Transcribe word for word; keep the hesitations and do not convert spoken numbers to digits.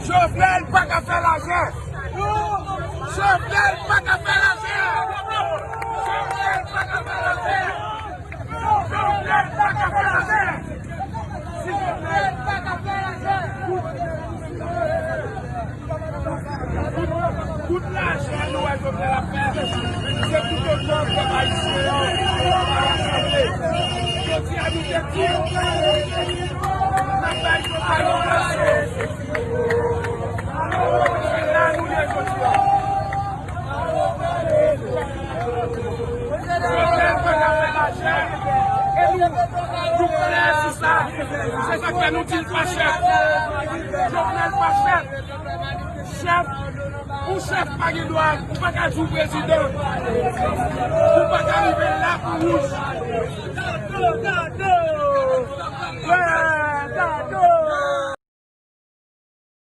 Jovenel pa ka fè lajè. Jovenel pa ka fè lajè. Jovenel pa ka fè lajè. Jovenel pa ka fè lajè. Jovenel pa ka fè lajè. Tout lajè nou wè Jovenel ap fè, se tout otan pèp ayisyen an pa rasanble. Jodi a nou te di, n ap bay Jovenel yon lajè. Se la nou ye jodi a. Jovenel pa ka fè lajè. E nou, nou klè sou sa. Se sa k fè nou di l pa chèf. Jovenel pa chèf. Chèf, yon chèf pa gen dwa, ou pa ka di w prezidan. Ou pa ka rive la pou wouj.